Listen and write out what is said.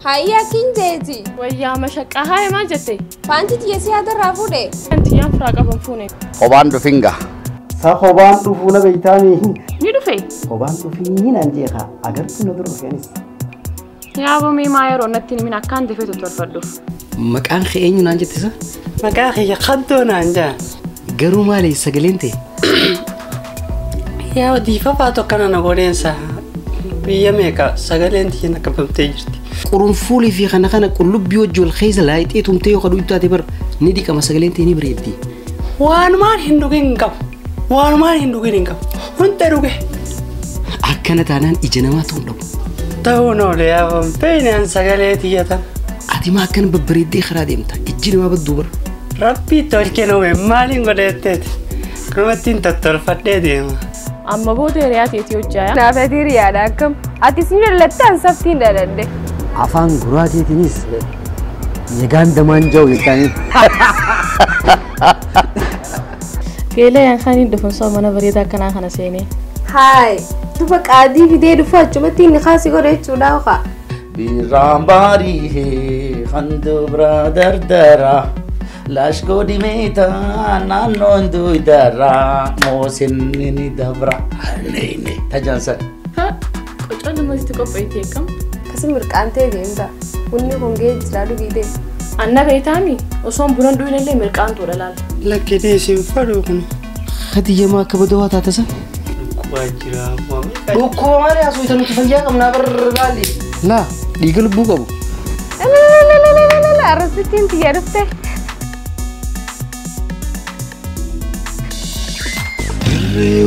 Hayya kinjeeti. Wayyaa mashaqqaa haaya maal jette? Paanti tiyya hadarraa fuudhe. Antiyyaan firaa qaban fuune. Hobaan dhufinga. Sa hobaan dhufuu na beeytaanii. Ni dhufe? Hobaan dhufii naan jeeqa agartuu na dura dhufeenis. Yaaboo mee maa yeroo natti himin akkaan dafee tottolfadhuuf. Maqaan kee eenyu naan jette sa? Maqaa kiyya Qaddoo naan jaan. Garuu maali sagaleen ta'e? Yaa diifa faatu akkana na godheensa. Biyya meeqa sagaleen tiyya na qabamtee jirti. Qurunfuulii fi kana kana qullubbii wajji wal keessa laayixee tumtee yoo kadhu taate bar ni dhiqama sagaleen ta'e ni bareeddi. Waanumaan hin dhugin hin qabu. Waanumaan hin dhugin hin qabu. Hunda dhuge. Akkana taanaan ija namaa ta'uu dhabu. Ta'uun oole yaa beenaan sagalee tiyya tan. Ati maa akkana babbareeddee karaa deemta ijji namaa badduu bara. Rabbii tolchee uume maaliin godheetteeti? Kunumattiin tottolfadhee deema. Amma booda hiriyaa teetii hojjaa. Naaf ati hiriyaadha akkam. Ati sin dhalattaan saftiin dhaladhe. Afaan guraateetiinis yegaan damaan jiru jettanii. Geelee yaan kan dhufan soo mana bareedaa akkanaa kana seenee. Haay duba qaadii fidee dhufu achumatti inni kaasii godhe jechuudha ho'a. Birraan baariihee handubra dardara lashkoo dimeeta naannoon duudara moosinni ni dabra. Neene tajaansan. Qocaan namatti qopheessite akkam? Kasi mirqaantee deemta. Bunni kun gahee jira dhugii deema. Anna beektaami osoon buna hin dhuginillee mirqaantuudha laala. Lakkidee isin fadhu kun. Khadija maa akka badawaa taate san? Dhukkubaa jira. Dhukkuba maali haasoo nuti fayyaa qabnaa barra laali. Laa dhiiga lubbuu qabu. Arrasittiin tiyya dhufte. Dirree.